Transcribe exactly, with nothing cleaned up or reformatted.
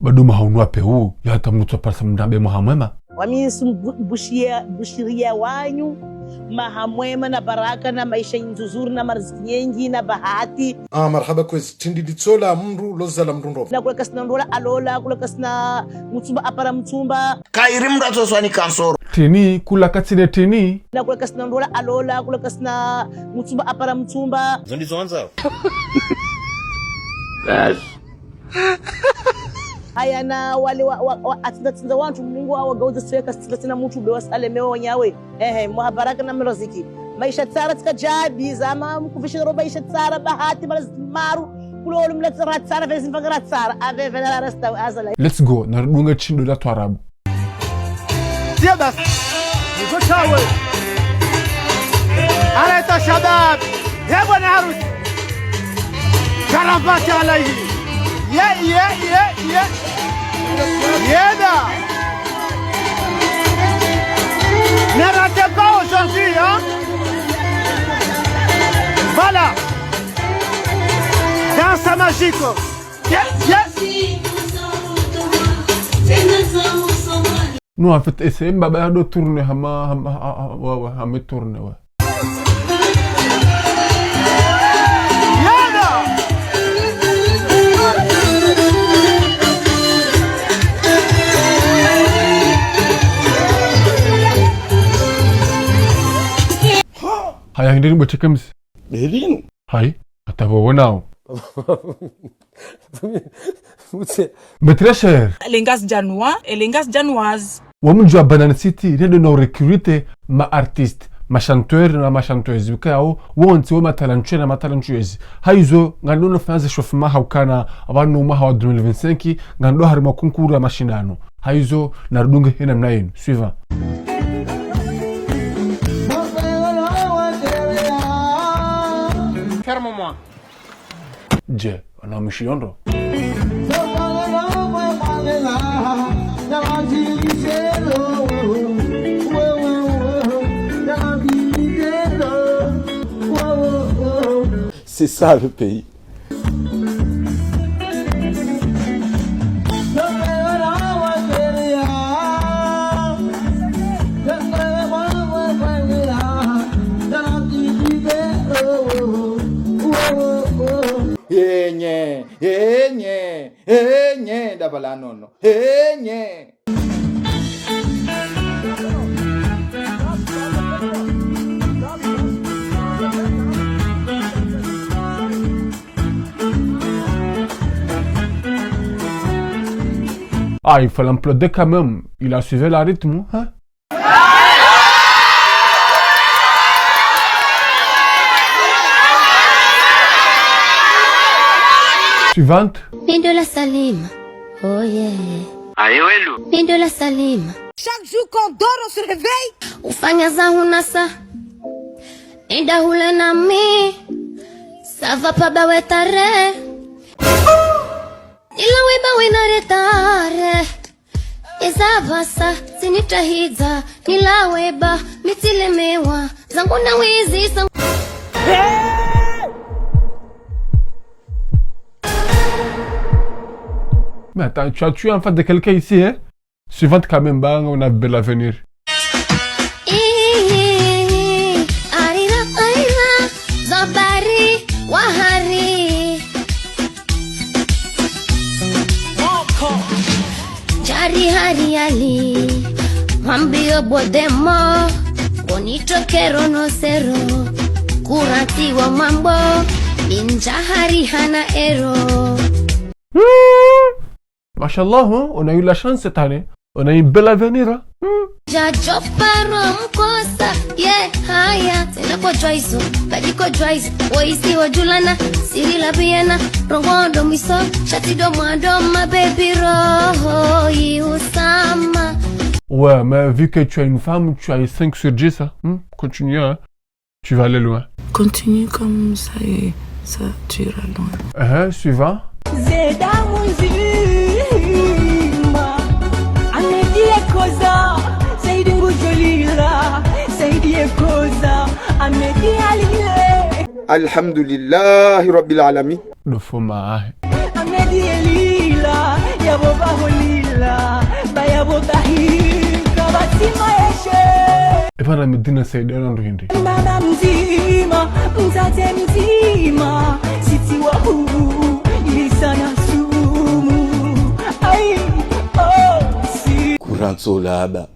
Bado maha unu wa peu, ya hata mdru tsu parisa mnambe maha mwema. Wami nsu mbu-, mbushiya, mbushiriya wanyu maha mwema na baraka na maesha ndzuzuri na mariziki nyengi na bahati. Ah, marahaba kwezi. Tindi litsola mndru, loza la mndru ndopvi. Na kula kasina ndola alola, kula kasina mtsumba apara mtsumba. Kayiri mndru atsoswa ni kansoro. Tini, kula katsina tini. Na kula kasina ndola alola, kula kasina mtsumba apara mtsumba. Zo ndizo wandzao. Haya na wale wa, wa, wa, atsinda tsinda wantru, Mungu awagauze swe ka tsinda tsina mutru be wasalemewa wanyawe. Ehe, mwaha baraka na mariziki. Maesha tsara tsika djadi, zama mkupvishana ro maesha tsara, bahati, mariziki maru. Kulo olu mla tsara tsara, vezi mvangara tsara. Ave vena la rasta, azala. Let's go, narudunge shindo la twarabu. Dia basi. Niko shawe. Ala ita shabab. He bwana harusi. Karavati alaihi. Ye, ye, ye, ye. Yeda. Ne ratez pas aujourd'hui, hein. Voilà. Danse magique. Ye, ye. Non, en fait, ese mbaba ya do tourner hama, hama, ha, ha, wa, wa, hama tourner, wa. Haya, hindri ni bweteke msi. Berlin. Hayi, hata bo wonao. Mutse. Mes très chers. Elengas Janwa, Elengas Janwas. Wa mdji wa Banana City, rendo na recruter ma artistes, ma chanteurs na ma chanteuses. Bikao, wontsi wo ma talentueux na ma talentueuses. Hayizo, ngando no fanya ze chauffement ha ukana, apvanu mwaha wa deux mille vingt-cinq, ngando harimwa concours ya mashindano. Hayizo, narudunge hena mna yinu. Suivant. Ferme-moi. Je, wana mshiyondo. C'est ça le pays. Enye, enye, enye, dabala nono, enye. Ah, il faut l'applaudir quand même. Il a suivi le rythme, hein? Suivante. Mindo la Salima. Oh yeah. Aye welu. Mindo la Salima. Chaque jour qu'on dort, on se réveille. Ufanya za hunasa. Enda hule nami. Ça va pas ba wetare. Ila we ba wenare tare. Eza vasa, sinitahidza, nilawe ba, mitsilemewa, zangu na wizi, zangu. Mais attends, tu as tué en face de quelqu'un ici, hein? Suivante quand même, bah, on a bel avenir. Ii, arira, arira, zabari, wahari. Jari hari ali, mambio bodemo, bonito kero no sero, kurati wa mambo, ninja hari hana ero. Mashallah, hein, on a eu la chance cette année. On a eu un bel avenir, hein. Hmm. Jajo paro mkosa, yeah, haya, tsena ko jwaizo, badi ko jwaizo, woisi wojulana, siri la biyana, rongo ndo mwiso, shati ndo mwando, my baby roho, i usama. Ouais, mais vu que tu as une femme, tu as cinq sur dix, hein. Hmm. Continue, hein. Tu vas aller loin. Continue comme ça et ça, tu iras loin. Uh-huh, suivant. Zeda muzima, Amedi ekoza, Saidi ngujolila, Saidi ekoza, Amedi alile. Alhamdulillahi Rabbil Alamin. Dofoma ahe. Amedi elila, ya Epvana Medina Said ana ndo hindri? Baba mdzima, mdzadze mdzima, siti wa huu, yisa na sumu. Ai, oh, si. Kurantso laba.